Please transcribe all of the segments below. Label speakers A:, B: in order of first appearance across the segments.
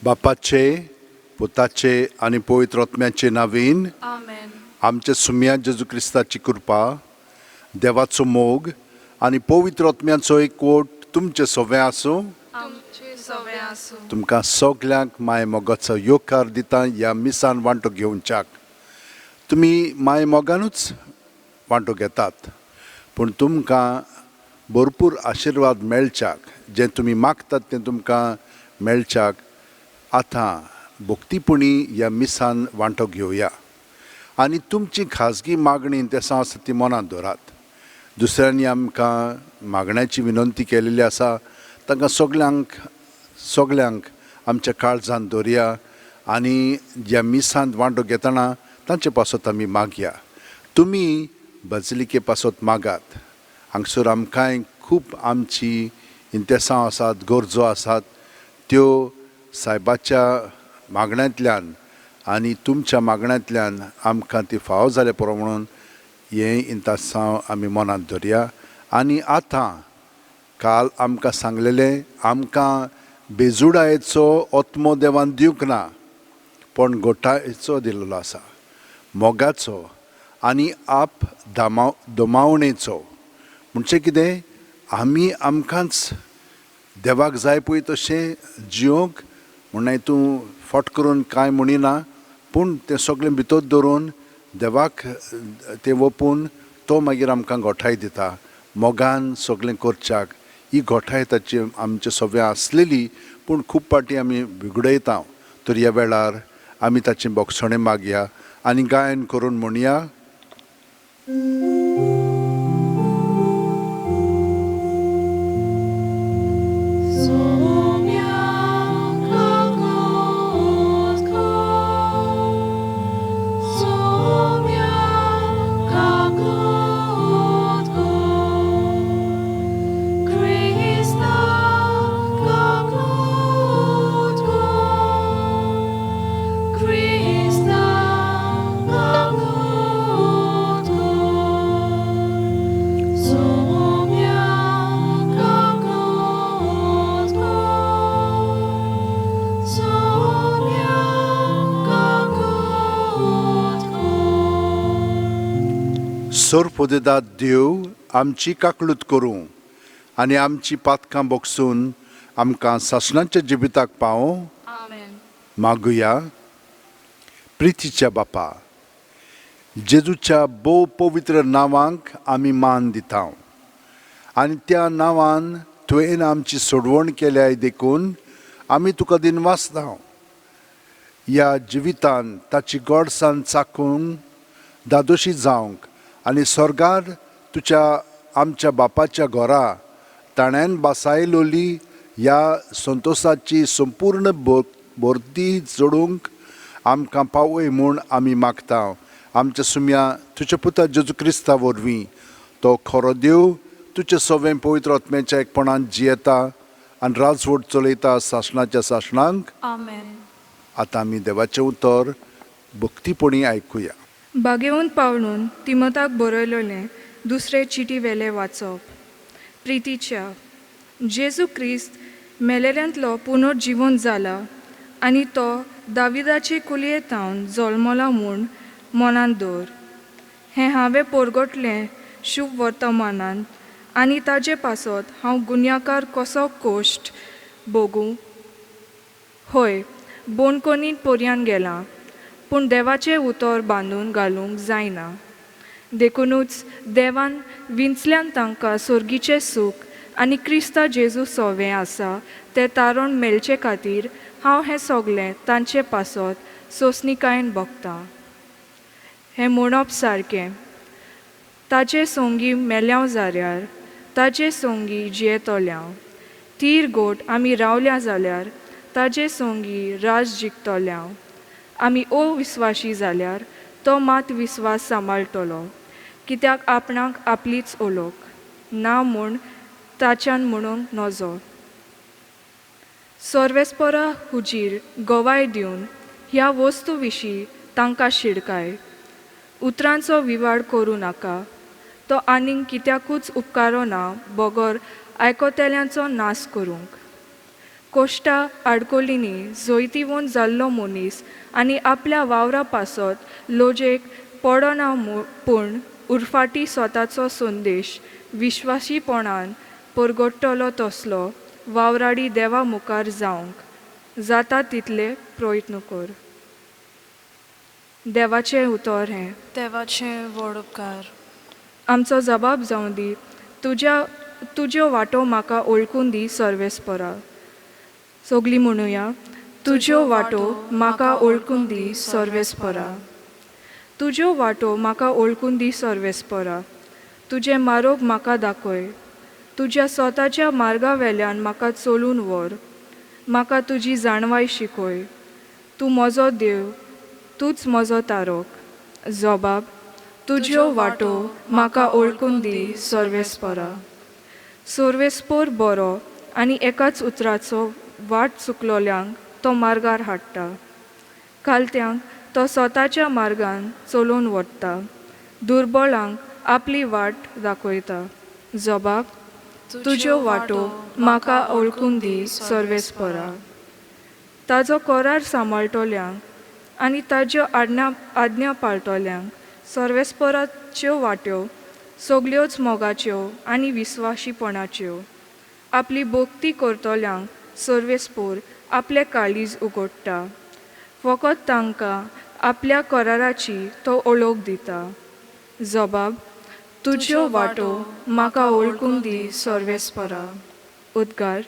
A: बापाचे, पुताचे आनी पवित्र आत्म्याचे नावीन.
B: आमेन.
A: आमच्या सुम्या जेजू क्रिस्ताची कृपा, देवाचो मोग आनी पवित्र आत्म्याचो एकवट तुमचे सगळें आसूं.
B: तुमचे सगळें आसूं.
A: तुमकां सगल्यांक माय मोगाचो येवकार दिता ह्या मिसान वांटो घेवच्याक. तुमी माय मोगानूच वांटो घेतात, पूण तुमकां भरपूर आशिर्वाद मेळच्याक, जें तुमी मागतात तें तुमकां मेळच्याक आतां भक्तीपणी ह्या मिसान वांटो घेवया आनी तुमची खाजगी मागणी तेसां आसा ती मनांत दवरात. दुसऱ्यांनी आमकां मागण्याची विनंती केलेली आसा, तांकां सगल्यांक सगल्यांक आमच्या काळजांत दवरया आनी ज्या मिसांत वांटो घेतना तांचे पासत आमी मागया. तुमी बजलिके पासत मागात. हांगसर आमकांय खूब आमची इंतेसांव आसात, गरजो आसात, त्यो सायबाच्या मागण्यांतल्यान आनी तुमच्या मागण्यांतल्यान आमकां ती फावो जाले पुरो म्हणून हें इंतासांव आमी मनांत धरया. आनी आतां काल आमकां सांगलेलें, आमकां बेजुडायेचो आत्मो देवान दिवंक ना, पूण गोठायेचो दिल्लो आसा, मोगाचो आनी आप दमावणेचो. म्हणजे कितें, आमी आमकांच देवाक जाय पळय तशें जियोंक म्हणून तूं फट करून कांय म्हणिना, पूण तें सगळें भितर दवरून देवाक तें ओपून तो मागीर आमकां गोठाय दिता. मोगान सगळें करच्याक ही गोठाय ताची आमचे सगळें आसलेली, पूण खूब फावटी आमी बिगडयता. तर ह्या वेळार आमी ताचें बोगसणें मागया आनी गायन करून म्हणया. सोरपोदेदाद देव आमची काकळूत करूं आनी आमची पातकां बोगसून आमकां सासणाच्या जिविताक पावों. मागुया. प्रितीच्या बापा, जेजूच्या भोव पवित्र नांवांक आमी मान दिता आनी त्या नांवान तुवें आमची सोडवण केल्याय देखून आमी तुका दिनवासता. ह्या जिवितान ताची गोडसान चाकून दादोशी जावंक आनी स्वर्गार तुज्या आमच्या बापाच्या घरा ताणें बासायलोली ह्या संतोसाची संपूर्ण भरती जोडूंक आमकां पावय म्हूण आमी मागता. आमच्या सुम्या तुज्या पुता जेजू क्रिस्ता वरवीं, तो खरो देव तुजे सवें पवित्र आत्म्याच्या एकपणान जियेता आनी राजवट चलयता सासणाच्या सासणांक.
B: आमेन.
A: आतां आमी देवाचें उतर भक्तीपणी आयकुया.
C: बागेवन पावलून तिमताक बरयलेलें दुसरे चिटी वेलें वाचप. प्रितीच्या, जेजू क्रिस्त मेलेल्यांतलो पुनर्जिवंत जाला आनी तो दाविदाचे कुलये थावन जल्मला म्हूण मनांत दवर. हें हांवें परगटलें शुभ वर्तमानान आनी ताजे पासत हांव गुन्यांवकार कसो कोश्ट भोगूं, हय बोनकोनीत पर्यान गेलां, पूण देवाचें उतर बांदून घालूंक जायना. देखुनूच देवान विंचल्यान तांकां सोर्गीचें सूख आनी क्रिस्ता जेजू सोवें आसा तें तारण मेळचे खातीर हांव हें सगलें तांचे पासत सोंसणिकायेन भोगतां. हें म्हणप सारकें, ताजे सोंगी मेल्यांव जाल्यार ताजे सोंगी जियेतल्यांव, तीर गोट आमी रावल्या जाल्यार ताजे सोंगी राज जिखतल्यांव, आमी अविस्वाशी जाल्यार तो मात विस्वास सांबाळटलो, कित्याक आपणाक आपलीच ओलोक ना म्हूण ताच्यान म्हणूंक नजो. सर्वेस्परा हुजीर गवाय दिवन ह्या वस्तू विशीं तांकां शिडकाय. उतरांचो विवाड करूं नाका, तो आनीक कित्याकूच उपकारना बगर आयकतल्यांचो नाश करूंक. कोश्टा आडकोलिनी जैतिवंत जाल्लो मनीस आनी आपल्या वावरा पासत लोजेक पडना, पूण उरफाटी स्वताचो संदेश विश्वासीपणान परगट्टलो तसलो वावराडी देवा मुखार जावंक जाता तितले प्रयत्न कर. देवाचें उतर हें.
B: देवाचें व्हड उपकार.
C: आमचो जबाब जावं दी, तुज्या तुज्यो वाटो म्हाका ओळखून दी सर्वेस्परा. सगलीं म्हणुया, तुज्यो वाटो म्हाका ओळखून दी सर्वेस्परा. तुज्यो वाटो म्हाका ओळखून दी सर्वेस्परा. तुजें मारोग म्हाका दाखय. तुज्या स्वताच्या मार्गा वेल्यान म्हाका चलून व्हर. म्हाका तुजी जाणवाय शिकय. तूं म्हजो देव, तूंच म्हजो तारक. जबाब, तुज्यो वाटो म्हाका ओळखून दी सर्वेस्परा. सर्वेस्पोर बरो आनी एकाच उतराचो वाट चुकलोल्यांक तो मार्गार हाडटा. कालत्यांक तो स्वताच्या मार्गान चलोवन व्हरता. दुर्बळांक आपली वाट दाखयता. जबाब, तुज्यो वाटो म्हाका ओळखून दी सर्वेस्परा. ताजो करार सांबाळटल्यांक आनी ताज्यो आज्ञा पाळटल्यांक सर्वेस्पराच्यो वाट्यो सगल्योच मोगाच्यो आनी विस्वाशीपणाच्यो. आपली भक्ती करतल्यांक सर्वेस्पोर आपलें काळीज उगडटा. फकत तांकां आपल्या कराराची तो ओळख दिता. जबाब, तुज्यो वाटो म्हाका ओळखून दी सर्वेस्परा. उद्गार.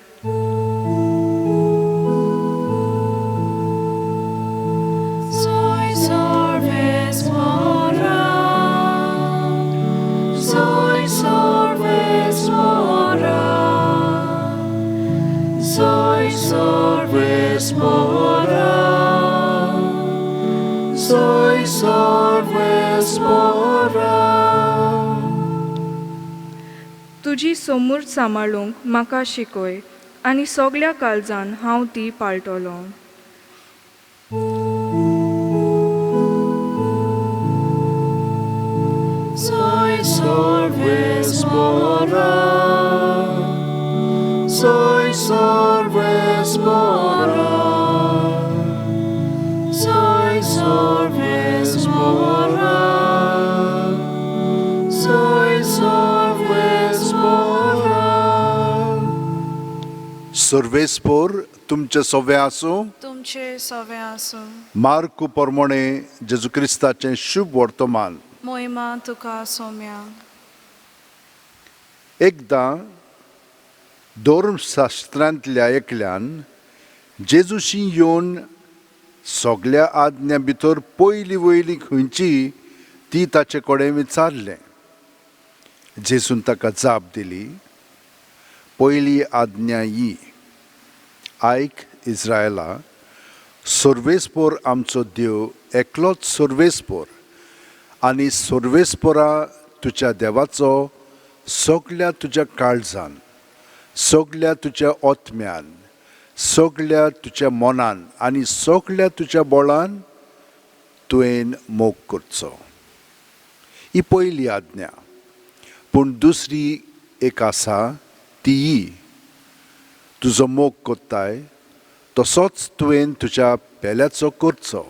B: Soy sorves mora, soy sorves mora, soy sorves mora, soy sorves mora.
C: तुजी समूर्त सांबाळूंक म्हाका शिकय आनी सगल्या काळजान हांव ती पाळटलो.
B: Soy sorves mora, soy sorves mora, soy sorves mora, soy sorves mora.
A: सर्वेस्पोर तुमचें सवें आसूं.
B: तुमचे सवें आसूं.
A: मार्कू प्रमाणे जेजू क्रिस्ताचें शुभ वर्तमान.
B: मोहिमा तुका सोम्या.
A: एकदां धर्मशास्त्रांतल्या एकल्यान जेजूशी येवन सगल्या आज्ञा भितर पयली वयली खंयची ती ताचे कडेन विचारलें. जेजून ताका जाप दिली, पयली आज्ञा ही, आयक इस्रायला, सर्वेस्पोर आमचो देव एकलोच सर्वेस्पोर आनी सर्वेस्पोरा तुज्या देवाचो सगल्या तुज्या काळजान, सगल्या तुज्या ओत्म्यान, सगल्या तुज्या मनान आनी सगल्या तुज्या बळान तुवें मोग करचो. ही पयली आज्ञा. पूण दुसरी एक आसा ती ही, तुजो मोग कोत्ताय तसोच तुवें तुज्या पेल्याचो करचो.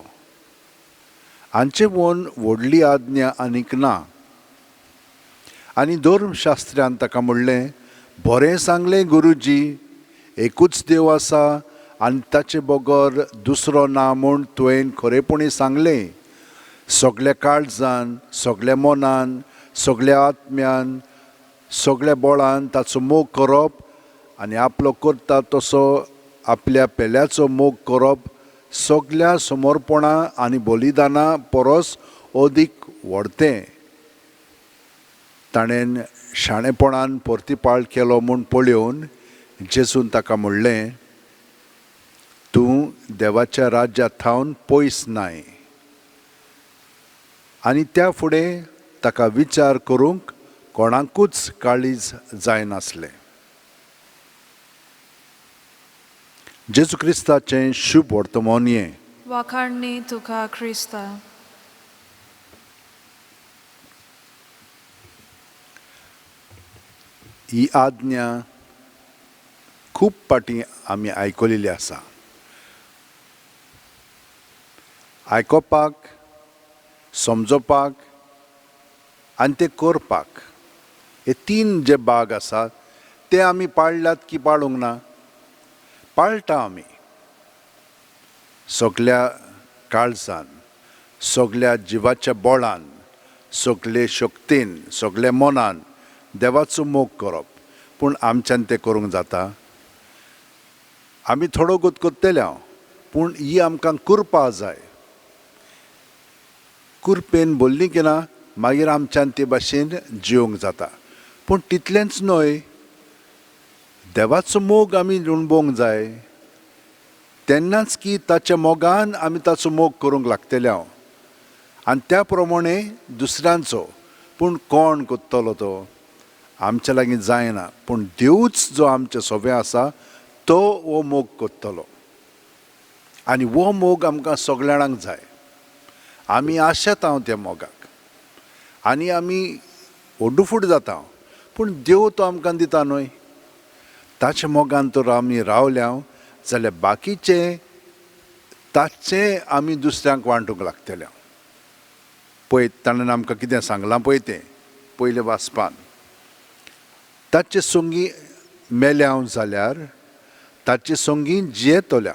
A: हांचे वोन व्हडली आज्ञा आनीक ना. आनी धर्मशास्त्र्यान ताका म्हणलें, बरें सांगलें गुरुजी, एकूच देव आसा आनी ताचे बगर दुसरो ना म्हूण तुवें खरेपणी सांगलें. सगल्या काळजान, सगल्या मनान, सगल्या आत्म्यान, सगल्या बळान ताचो मोग करप आनी आपलो करता तसो आपल्या पेल्याचो मोग करप सगल्या समर्पणां आनी बलिदानां परस अदीक व्हडतें. ताणें शाणेपणान परतिपाळ केलो म्हूण पळोवन जेजून ताका म्हणलें, तूं देवाच्या राज्या थावन पयस नाय. आनी त्या फुडें ताका विचार करूंक कोणाकूच काळीज जायनासलें. जेजू क्रिस्ताचें शुभ वर्तमान हें.
B: वाखाणणी तुका क्रिस्ता.
A: ही आज्ञा खूब पाटी आमी आयकलेली आसा. आयकोपाक, समजोपाक आनी ते करपाक हे तीन जे भाग आसात ते आमी पाळल्यात की पाळूंक ना? पाळटा आमी सगल्या काळजान, सगल्या जिवाच्या बळान, सगले शक्तीन, सगल्या मनान देवाचो मोग करप. पूण आमच्यान तें करूंक जाता? आमी थोडो गोत करतले हांव, पूण ही आमकां करपा जाय. कुरपेन बोल्ली की ना मागीर आमच्यान ते भाशेन जिवंक जाता. पूण तितलेंच न्हय, देवाचो मोग आमी अणभवंक जाय तेन्नाच की ताच्या मोगान आमी ताचो मोग करूंक लागतले हांव, आनी त्या प्रमाणे दुसऱ्यांचो. पूण कोण करतलो तो आमच्या लागीं जायना, पूण देवूच जो आमचे सोबे आसा तो हो मोग करतलो. आनी हो मोग आमकां सगळ्या जाणांक जाय. आमी आशेता हांव त्या मोगाक आनी आमी ओड्डुफूट जाता, पूण देव तो आमकां दिता न्हय. ताच्या मोगान तर आमी रावल्या जाल्यार बाकीचें ताचें आमी दुसऱ्यांक वांटूंक लागतले. पळय ताणें आमकां कितें सांगलां पळय तें पयलें वाचपान, ताचे संगी मेल्या हांव जाल्यार ताचे संगी जियेतल्या.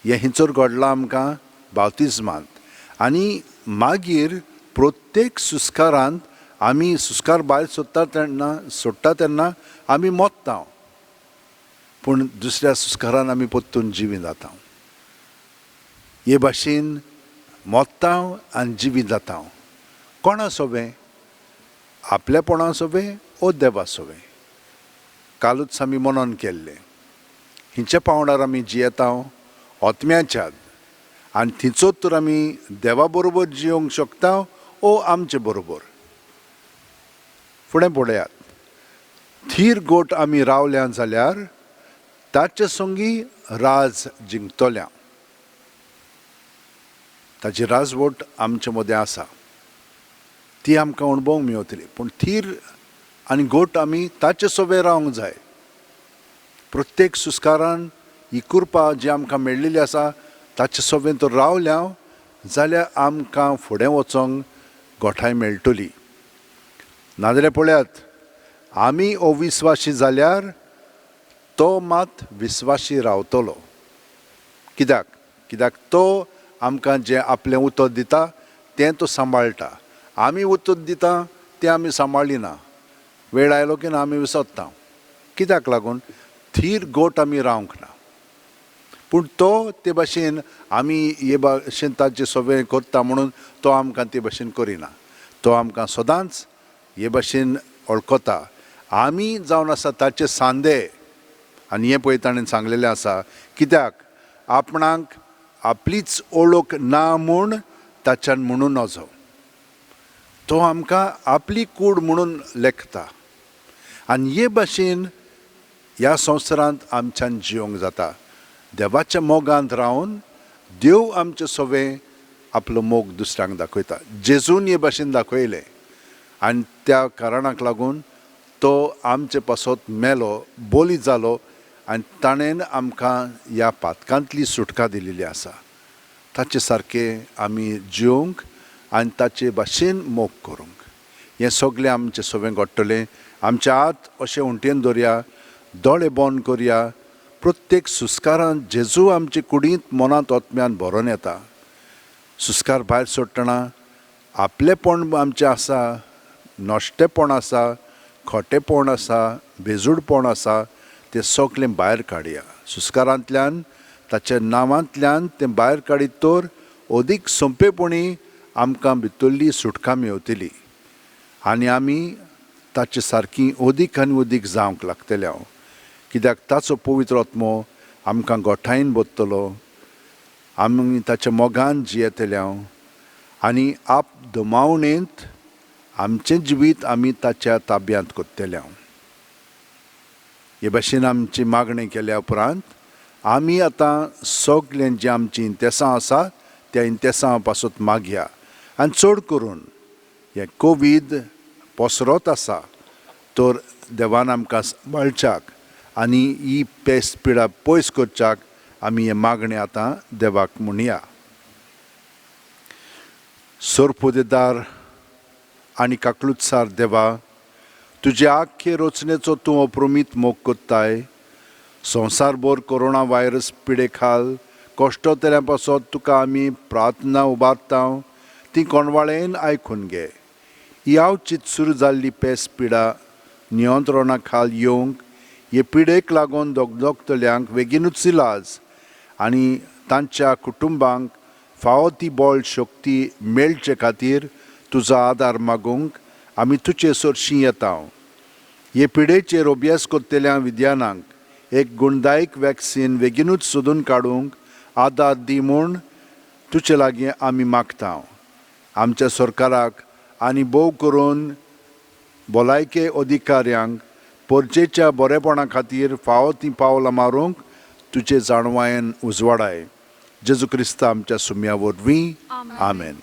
A: हें हिंचर घडलां आमकां बावतिज्मांत. आनी मागीर प्रत्येक सुस्कारांत आमी सुस्कार भायर सोडटा तेन्ना आमी मोत्ता, पूण दुसऱ्या सुस्कारान आमी परतून जिवी जाता. हे भाशेन मोत्ता आनी जिवी जाता. कोणा सोबें? आपलेपणा सोबें ओ देवा सोबें? कालूच आमी मनोन केल्लें हिंच्या पावंडार आमी जियेता आत्म्याच्या, आनी थिंचोच तर आमी देवा बरोबर जियोंक शकता ओ आमचे बरोबर. फुडें पळयात, थीर गोट आमी रावल्या जाल्यार ताचे संगी राज जिंकतल्या. ताची राजवट आमचे मदें आसा, ती आमकां अणभवंक मेवतली. पूण थीर आनी गोट आमी ताचे सोबे रावंक जाय. प्रत्येक सुस्कारान ही कृपा जी आमकां मेळ्ळिल्ली आसा ताचे सोबें तर रावल्या जाल्यार आमकां फुडें वचोंक गोठाय मेळटली. नाजाल्यार पळयात, आमी अविस्वाशी जाल्यार तो मात विस्वाशी रावतलो. कित्याक? कित्याक तो आमकां जें आपलें उतर दिता तें तो सांबाळटा. आमी उतर दिता तें आमी सांबाळिना, वेळ आयलो की ना आमी विसरता. कित्याक लागून? थीर गोट आमी रावंक ना. पूण तो ते भाशेन आमी हे भाशेन ताचें सगळें करता म्हणून तो आमकां ते भाशेन करिना. तो आमकां सदांच हे भाशेन वळखता. आमी जावन आसा ताचे सांदे. आनी हें पळय ताणें सांगलेलें आसा, कित्याक आपणाक आपलीच ओळख ना म्हूण ताच्यान म्हणून नजो. तो आमकां आपली कूड म्हणून लेखता. आनी हे भाशेन ह्या संवसारांत आमच्यान जिवंक जाता. देवाच्या मोगांत रावन देव आमचे सवे आपलो मोग दुसऱ्यांक दाखयता. जेजून हे भाशेन दाखयलें आनी त्या कारणाक लागून तो आमचे पासत मेलो, बोली जालो आनी ताणें आमकां ह्या पातकांतली सुटका दिलेली आसा. ताचे सारकें आमी जिवंक आनी ताचे भाशेन मोग करूंक. हें सगळें आमचें सगळें घडटलें. आमच्या हात अशें उंटेन दवरया, दोळे बंद करया. प्रत्येक सुस्कारान जेजू आमचे कुडींत मनांत आत्म्यान भरोन येता. सुस्कार भायर सोडटना आपलेपण आमचें आसा, नश्टेपण आसा, खोटेपण आसा, बेजूडपण आसा, तें सगळें भायर काडया. सुस्कारांतल्यान ताच्या नांवांतल्यान तें भायर काडीत तर अदीक सोंपेपणी आमकां भितरली सुटका मेवतली आनी आमी ताचे सारकी अदीक आनी अदीक जावंक लागतले हांव. कित्याक ताचो पवित्र आत्मो आमकां गोठायेन बदतलो, आमी ताच्या मोगान जियेतले हांव आनी आप दमावणेंत आमचें जिवीत आमी ताच्या ताब्यांत करतले हांव. हे भाशेन आमची मागणी केल्या उपरांत आमी आतां सगळें जें आमचीं इंतेसां आसा त्या इंतेसां पासत मागया. आनी चड करून हें कोवीड पसरत आसा, तर देवान आमकां सांबाळच्याक आनी ही पेस्त पिडा पयस करच्याक आमी हें मागणें आतां देवाक म्हणया. सोरपोदेदार आनी काकलुतसार देवा, तुजे आख्खे रचनेचो तूं अप्रमीत मोग कोत्ताय. संवसारभर कोरोना व्हायरस पिडे खाल कश्टतल्या पासत तुका आमी प्रार्थना उबारता, ती कोणवाळेन आयकून घे. ही आवचीत सुरू जाल्ली पेस पिडा नियंत्रणा खाल येवंक, हे पिडेक लागून दगदगतल्यांक बेगीनूच इलाज आनी तांच्या कुटुंबांक फावो ती बळ शक्ती मेळचे खातीर तुजो आदार मागूंक आमी तुजे सरशीं येता. हे पिडेचेर अभ्यास करतल्या विद्यानांक एक गुणदायक वॅक्सीन बेगीनूच सोदून काडूंक आदार दी म्हूण तुजे लागीं आमी मागता. आमच्या सरकाराक आनी भोव करून भलायके अधिकाऱ्यांक परजेच्या बरेपणा खातीर फावो तीं पावलां मारूंक तुजे जाणवायेन उजवाडाय. जेजू क्रिस्ता आमच्या सुम्या वरवीं, आमेन.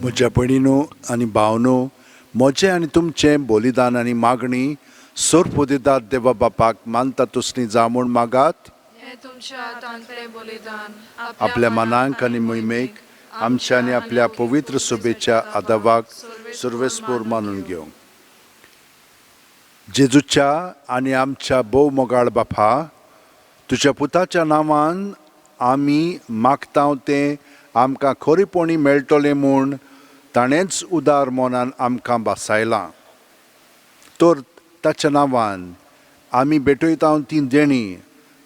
A: म्हज्या भयणीनो आनी भावनो, म्हजें आनी तुमचें बलिदान आनी मागणी सोरपोदेदार देवा बापाक मानता तसली जा म्हूण मागात. आपल्या मनांक आनी मोहिमेक आमच्या आनी आपल्या पवित्र सभेच्या आदावाक सर्वेस्पोर मानून घेवंक. जेजूच्या आनी आमच्या भोव मोगाळ बापा, तुज्या पुताच्या नांवान आमी मागता तें आमकां खरेपणी मेळटलें म्हूण ताणेंच उदार मनान आमकां भासायलां. तर ताच्या नांवान आमी भेटयता ती देणी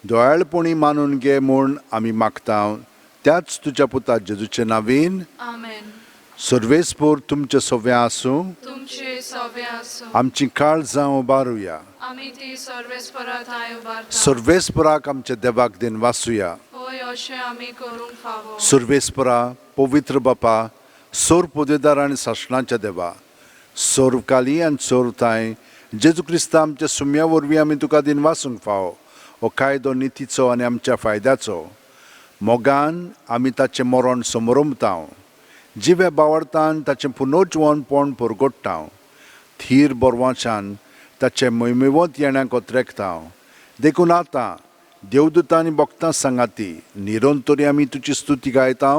A: दयाळपणी मानून घे म्हूण आमी मागता, त्याच तुज्या पुता जेजूचे नांवेन. सर्वेस्पोर तुमचें सव्वें आसूं, आमची काळजां उबारुया, सर्वेस्पराक आमच्या देवाक then वासुया. सर्वेस्परा पवित्र बापा, सोर पोदेदार आनी सासणाच्या देवा, सोरकाली आनी सोरताय जेजू क्रिस्ता आमच्या सुम्या वरवीं आमी तुका दिन वासूंक फावो. हो कायदो नितीचो आनी आमच्या फायद्याचो. मोगान आमी ताचें मरण समरमता, जिव्या बावडतान ताचें पुनर्जिवनपण परगोडटा, थीर बरवाच्यान ताचें मोहिमेवंत येण्याक ओतरेकता. देखून आतां देवदूतां आनी भक्तां सांगाती निरंतरी आमी तुजी स्तुती गायता.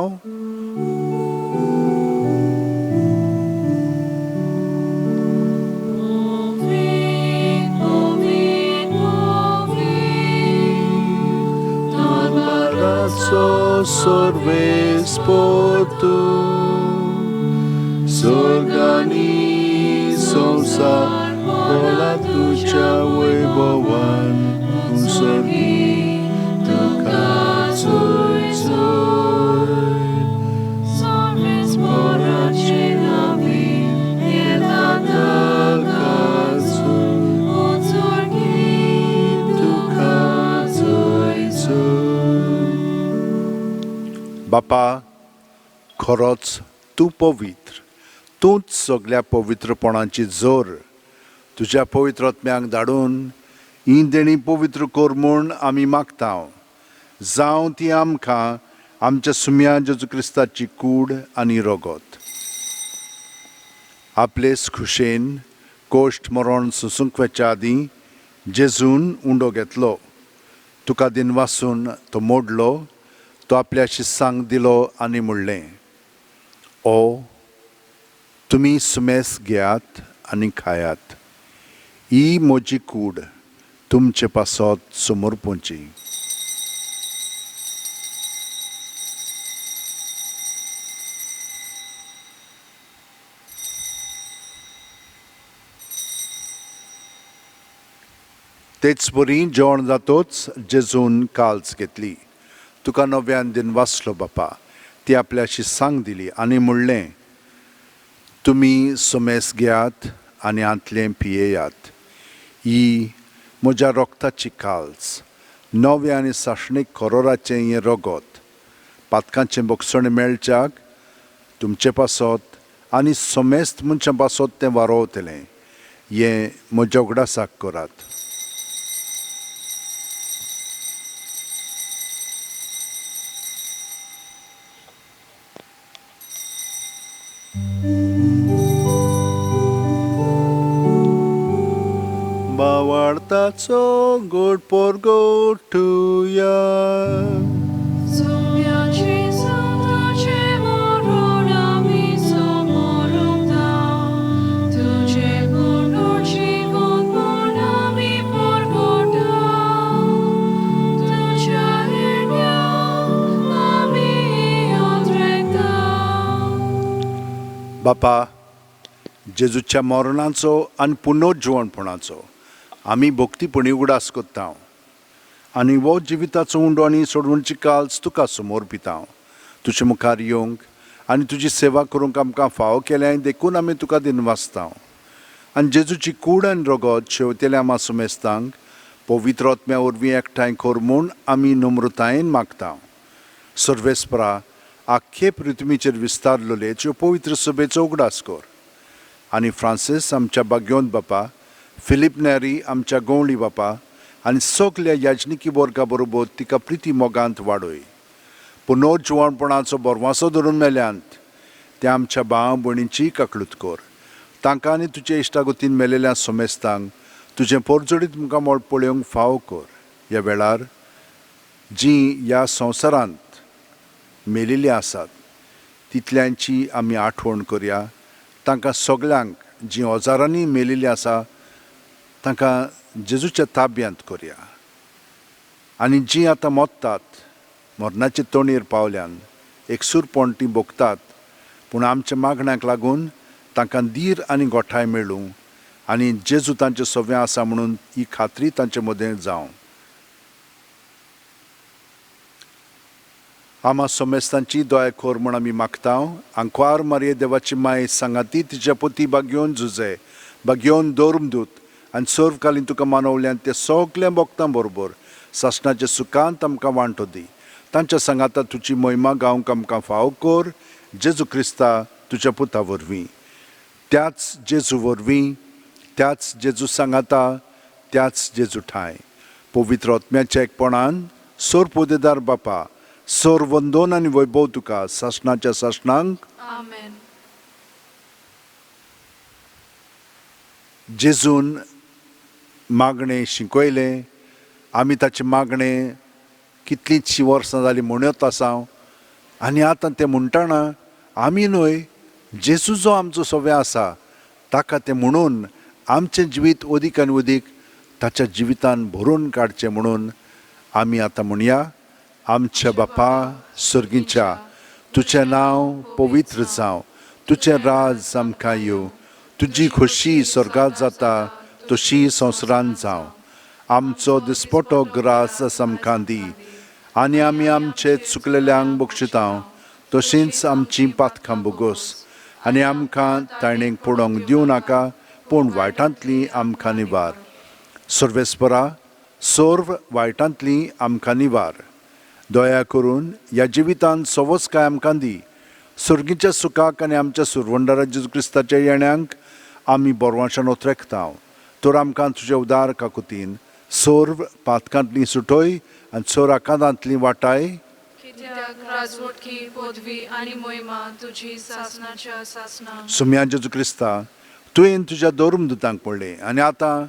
A: सर्वेस्पोर तूं स्वर्गानी संवसार भोला तुज्या वैभवान स्वर्गी तुका चोय चोय. बापा, खरोच तूं पवित्र, तूंच सगल्या पवित्रपणाची जोर. तुज्या पवित्र आत्म्यांक धाडून ही देणी पवित्र कर म्हूण आमी मागता. जावं ती आमकां आमच्या सुम्या जेजू क्रिस्ताची कूड आनी रगत. आपलेच खुशेन कोश्ट मरण सोसूंक वचच्या आदीं जेजून उंडो घेतलो, तुका दिनवासून तो मोडलो, तो आपल्या शिसांक दिलो आनी म्हणलें, ओ तुमी सुमेस घेयात आनी खायात, ही म्हजी कूड तुमचे पासत समर्पूंची. तेच परी जेवण जातोच जेजून काल्स घेतली, तुका नव्यान दिन वाचलो बापा, ती आपल्या शिसांक दिली आनी म्हणलें, तुमी सुमेस घेयात आनी हांतलें पियेयात, ही म्हज्या रोगताची काल्स, नव्या आनी सासणीक करोराचें हें रगत, पातकांचें बक्षण मेळच्याक तुमचे पासत आनी समेस्त मनशां पासत तें वारोवतलें, हें म्हज्या उगडासाक करात. बावार्थाचो गोड पोरगोटुया. बापा, जेजूच्या मरणाचो आनी पुनर्जिवणपणाचो आमी भक्तीपणी उगडास करता आनी हो जिविताचो उंडो आनी सोडवणची काल्स तुका समर्पिता. तुजे मुखार येवंक आनी तुजी सेवा करूंक आमकां फावो केल्या देखून आमी तुका दिनवासता. आनी जेजूची कूड आनी रगत शेवतेल्या आमा सुमेस्तांक पवित्र आत्म्या वरवीं एकठांय कर म्हूण आमी नम्रतायेन मागता. सर्वेस्परा, आख्खे पृथ्वीचेर विस्तारलेले त्यो पवित्र सभेचो उगडास कर आनी फ्रांसीस आमच्या बाग्योंत बापा, फिलीप नेरी आमच्या गवळी बापा आनी सगल्या याजनिकी वर्गा बरोबर तिका प्रिती मोगांत वाडय. पुनर्जिवणपणाचो बरवासो धरून मेल्यांत त्या आमच्या भाव भयणींची काकळूत कर. तांकां आनी तुजे इश्टागतीन मेलेल्या सोमेस्तांक तुजें पोरजोडीत मुखामळ पळोवंक फावो कर. ह्या वेळार जीं ह्या संवसारांत मेलेलीं आसात तितल्यांची आमी आठवण करया. तांकां सगल्यांक जीं हजारांनी मेलेलीं आसा तांकां जेजूच्या ताब्यांत करया. आनी जीं आतां मोत्तात, मरणाचे तोणयेर पावल्यान एकसूरपण तीं भोगतात, पूण आमच्या मागण्याक लागून तांकां धीर आनी गोठाय मेळूं आनी जेजू तांचे सव्या आसा म्हणून ही खात्री तांचे मदें जावं. आमा सोमेस्तांची दया कर म्हूण आमी मागता. आंकवार मारये देवाची माय सांगाती तिच्या पोती बागयोवन झुजे बागयोवन धर्मदूत आनी सर्वकालीन तुका मानवल्यान ते सगल्या भक्तां बरोबर सासणाच्या सुखांत आमकां वांटो दी. तांच्या सांगाता तुजी महिमा गावंक आमकां फावो कर, जेजू क्रिस्ता तुज्या पुता वरवीं. त्याच जेजू वरवीं, त्याच जेजू सांगाता, त्याच जेजू ठांय पवित्र आत्म्याच्या एकपणान सोर पोदेदार बापा, सोर वंदोन आनी वैभव तुका सासणाच्या सासणांक.
B: आमेन.
A: जेजून मागणें शिकयलें, आमी ताचें मागणें कितलींचशीं वर्सां जालीं म्हणत आसा आनी आतां तें म्हणटना आमी न्हय, जेजू जो आमचो सव्या आसा ताका तें म्हणून आमचें जिवीत अदीक आनी अदीक ताच्या जिवितान भरून काडचें म्हणून आमी आतां म्हणया. आमच्या बापा सर्गीच्या, तुजें नांव पवित्र जावं, तुजें राज आमकां येवं, तुजी खोशी स्वर्गांत जाता तशी संवसारांत जावं. आमचो दिसपटो ग्रास आमकां दी आनी आमी आमचे चुकलेल्यांक बक्षिता तशींच आमची पातकां बोगोस आनी आमकां ताणेक पडोवंक दिवं नाका, पूण वायटांतली आमकां निवार. सर्वेस्परा, सर्व वायटांतली आमकां निवार. दया करून ह्या जिवितांत सवसकाय आमकां दी. सर्गीच्या सुखाक आनी आमच्या सुरवंडारा जेजू क्रिस्ताच्या येण्यांक आमी बरवांशान ओतरेकता. तर आमकां तुज्या उदार काकुतीन सर्व पातकांतली सुटय आनी चोर आकांतांतली वाटाय.
B: कित्याक राजवटकी पदवी आनी महिमा तुजी सासणाच्या सासणां.
A: सुम्या जेजू क्रिस्ता, तुवें तुज्या धर्मदुतांक पडलें आनी आतां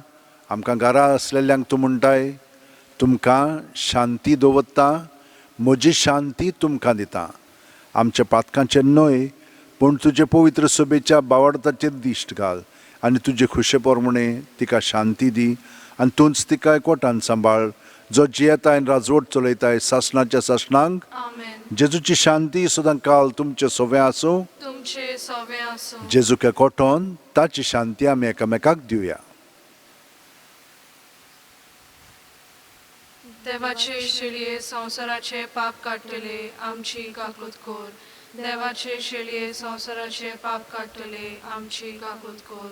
A: आमकां घरा आसलेल्यांक तूं म्हणटाय, तुमकां शांती दवरता, म्हजी शांती तुमकां दितां. आमच्या पातकांचेर न्हय, पूण तुजे पवित्र सभेच्या बावडताचेर दिश्ट घाल आनी तुजे खुशे प्रमाणे तिका शांती दी आनी तूंच तिका एकवटान सांबाळ, जो जियेताय आनी राजवट चलयताय सासणाच्या सासणांक.
B: आमेन.
A: जेजूची शांती सदां काल तुमचे सोवे आसूं.
B: तुमचे सोवे आसूं.
A: जेजूक एकवटोन ताची शांती आमी एकामेकाक दिवया.
B: देवाचे शेळये संवसाराचे पाप काडटले आमची काकूत कोर. देवाचे शेळये संवसाराचे पाप काडटले आमची काकूत कोर.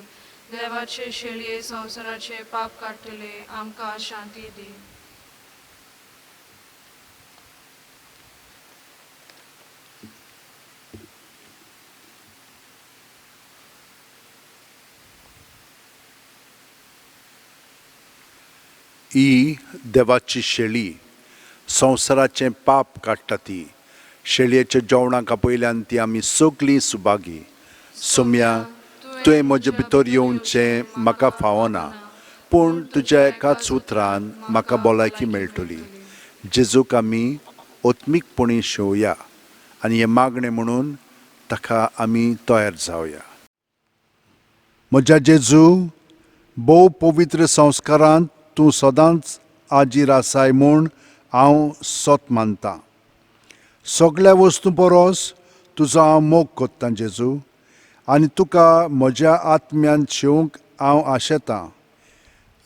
B: देवाचे शेळये संवसाराचे पाप काडटले आमकां शांती दी.
A: ही देवाची शेळी संवसाराचें पाप काडटा. ती शेळयेच्या जेवणाक आपयल्यान ती आमी सगळीं सुभागी. सोम्या, तुवें म्हजे भितर येवचें म्हाका फावना, पूण तुज्या एकाच उतरान म्हाका भलायकी मेळटली. जेजूक आमी ओत्मीकपणी शेवया आनी हें मागणें म्हणून ताका आमी तयार जावया. म्हज्या जेजू, भोव पवित्र संस्कारांत तूं सदांच आजीर आसाय म्हूण हांव सत मानतां. सगळ्या वस्तूं परस तुजो हांव मोग कोत्तां जेजू, आनी तुका म्हज्या आत्म्यान शेवंक हांव आशेतां.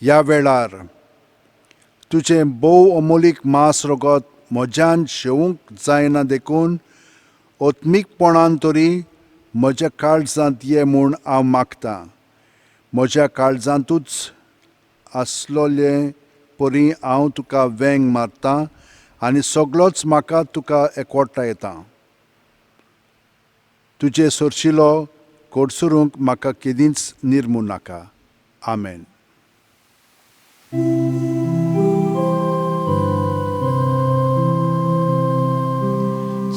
A: ह्या वेळार तुजें भोव अमोलीक मांस रगत म्हज्यान शेवंक जायना, देखून ओत्मीकपणान तरी म्हज्या काळजांत ये म्हूण हांव मागतां. म्हज्या काळजांतूच आसलोले परी हांव तुका वेंग मारतां आनी सगळोच म्हाका तुका एकवटायता. तुजे सरशिलो कोडसरूंक म्हाका केदींच निर्मू नाका. आमेन.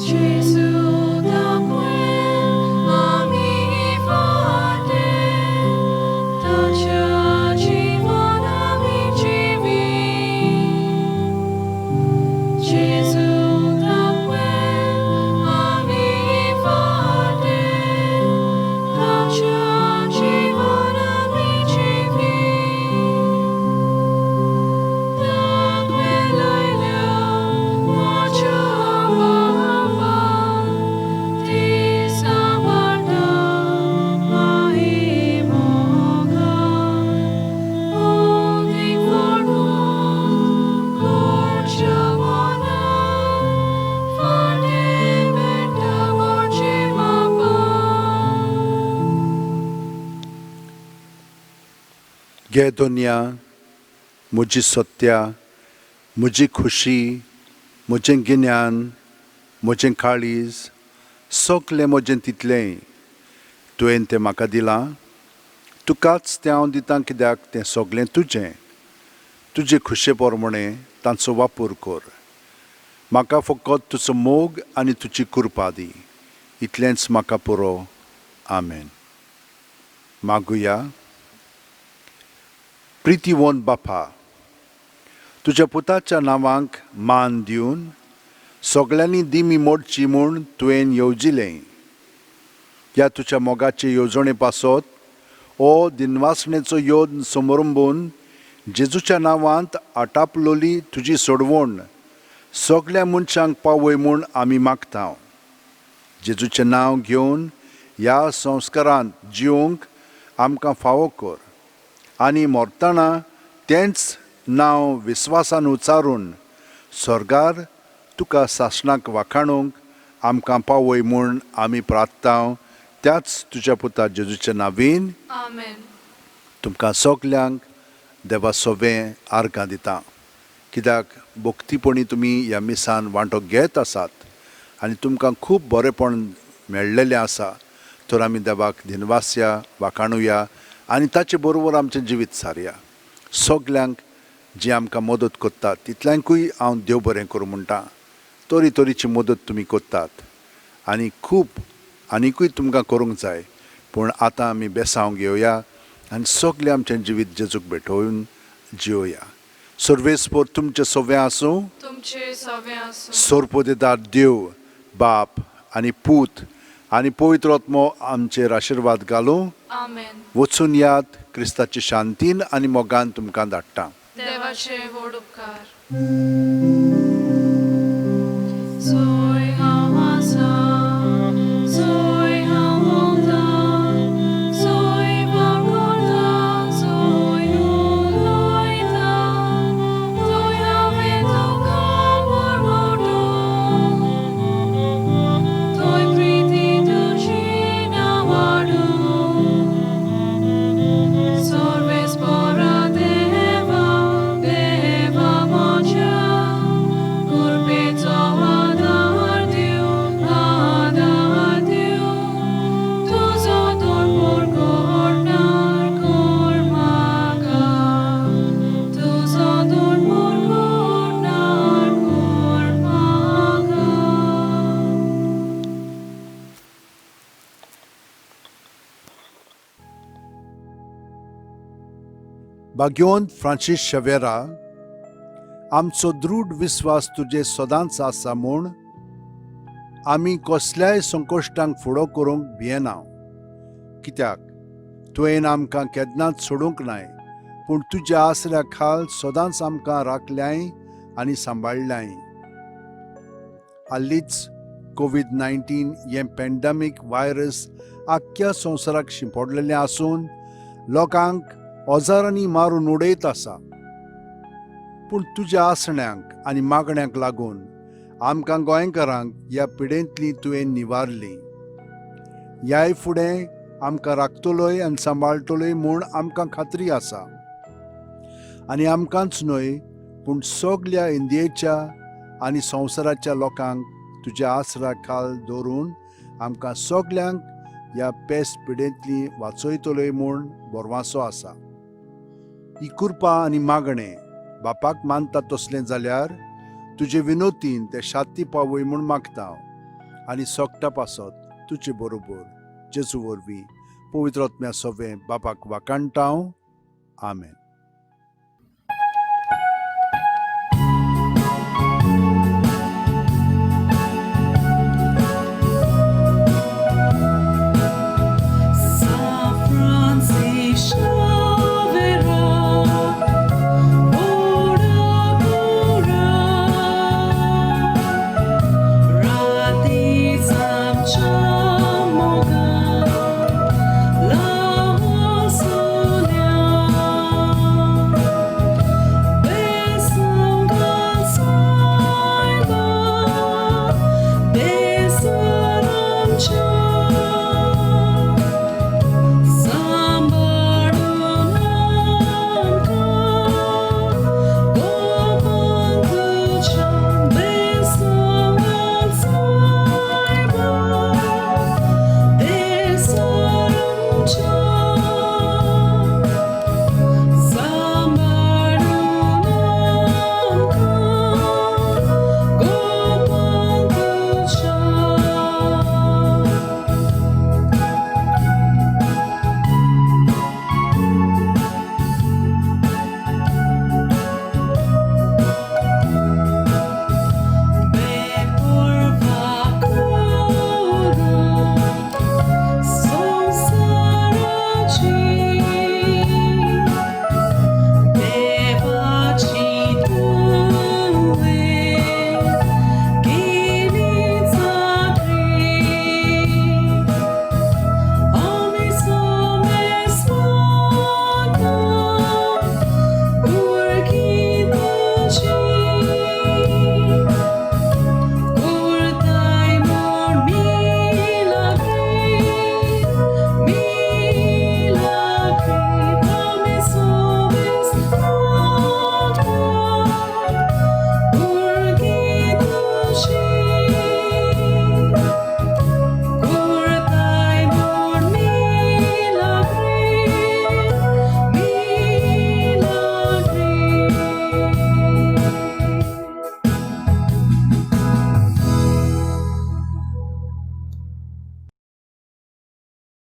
B: Gesù da quel आमी फाटे, ताच्या जीवन आमी जिवी. Gesù da quel आमी फाटे, ताच्या जीवन आमी जिवी. दाखवेलायल्या म्हज्या बाबा, ती सांबाळटा माई मोगान. ओदीक वाडोवन गोडच्या मनान, फाटीं मेळटा म्हजी बाबा.
A: घे दोनया, म्हजी सत्या, म्हजी खुशी, म्हजें गिन्यान, म्हजें काळीज, सगलें म्हजें तितलेंय तुवें तें म्हाका दिलां. तुकाच तें हांव दितां, कित्याक तें सगलें तुजें. तुजे खुशे प्रमाणे तांचो वापर कर. म्हाका फकत तुजो मोग आनी तुजी कृपा दी, इतलेंच म्हाका पुरो. आमेन. मागुया. प्रितीवन बापा, तुज्या पुताच्या नांवांक मान दिवन सगळ्यांनी दिमी मोडची म्हूण तुवें येवजिलें. ह्या तुज्या मोगाचे येवजणे पासत हो दिनवासणेचो योद समरंबून जेजूच्या नांवांत आटापलोली तुजी सोडवण सगळ्या मनशांक पावय म्हूण आमी मागता. जेजूचें नांव घेवन ह्या संस्कारांत जिवंक आमकां फावो कर आनी मरतना तेंच नांव विस्वासान उच्चारून स्वर्गार तुका सासणाक वाखाणूंक आमकां पावय म्हूण आमी प्रार्थता, त्याच तुज्या पुता जेजूच्या नावीन.
B: आमेन.
A: तुमकां सगल्यांक देवा सोबें आर्गां दिता, कित्याक भक्तीपणी तुमी ह्या मिसान वांटो घेत आसात आनी तुमकां खूब बरेपण मेळ्ळेलें आसा. तर आमी देवाक दिनवासया, वाखाणुया आनी ताचे बरोबर आमचें जिवीत सारया. सगल्यांक जी आमकां मदत करतात तितल्यांकूय हांव देव बरें करूं म्हणटा. तरी तरेची मदत तुमी करतात आनी खूब आनिकूय तुमकां करूंक जाय, पूण आतां आमी बेसांव घेवया आनी सगळें आमचें जिवीत जेजूक भेटोवन जियोया. सर्वेस्पोर तुमचें सवें आसूं.
B: तुमचे सवे आसूं.
A: सोरपोदेदार देव बाप आनी पूत आनी पवित्र आत्मो आमचेर आशिर्वाद घालूं.
B: आमेन.
A: वचून यात, क्रिस्ताचे शांतीन आनी मोगान तुमकां धाडटा.
B: देवाचे व्हड उपकार. सोय हांव आसा, सोय हांव भोंवता, सोय वावुरता, सोय उलयता, थंय हांवें तुका व्हडलो, थंय प्रिती तुजी ना वाडूं. सर्वेस्परा देवा, देवा म्हज्या, कृपेचो आदार दिवं, आदार दिवं, तुजो तोंड करणार कर म्हाका, तुजो तोंड करणार कर म्हाका.
A: भाग्यवंत फ्रांसीस शवेरा, आमचो दृढ विस्वास तुजे सदांच आसा म्हूण आमी कसल्याय संकश्टांक फुडो करूंक भियेना, कित्याक तुवें आमकां केन्नाच सोडूंक नाय, पूण तुज्या आसऱ्या खाल सदांच आमकां राखल्याय आनी सांबाळ्ळ्याय. हालींच कोवीड 19 हें पॅन्डमीक व्हायरस आख्ख्या संवसाराक शिंपडलेलें आसून लोकांक हजारांनी मारून उडयत आसा. पूण तुज्या आसण्यांक आनी मागण्यांक लागून आमकां गोंयकारांक ह्या पिडेंतली तुवें निवारली. ह्याय फुडें आमकां राखतलोय आनी सांबाळटलोय म्हूण आमकां खात्री आसा. आनी आमकांच न्हय पूण सगल्या इंडियेच्या आनी संवसाराच्या लोकांक तुज्या आसरा खाल दवरून आमकां सगल्यांक ह्या पेस्ट पिडेंतली वाचयतलोय म्हूण भरवासो आसा. ही कृपा आनी मागणें बापाक मानता तसलें जाल्यार तुजे विनोतीन ते शांती पावय म्हूण मागता हांव आनी सोगटा पासत तुजे बरोबर जेजू वरवीं पवित्र आत्म्या सोवें बापाक वाकाणटा हांव. आमेन.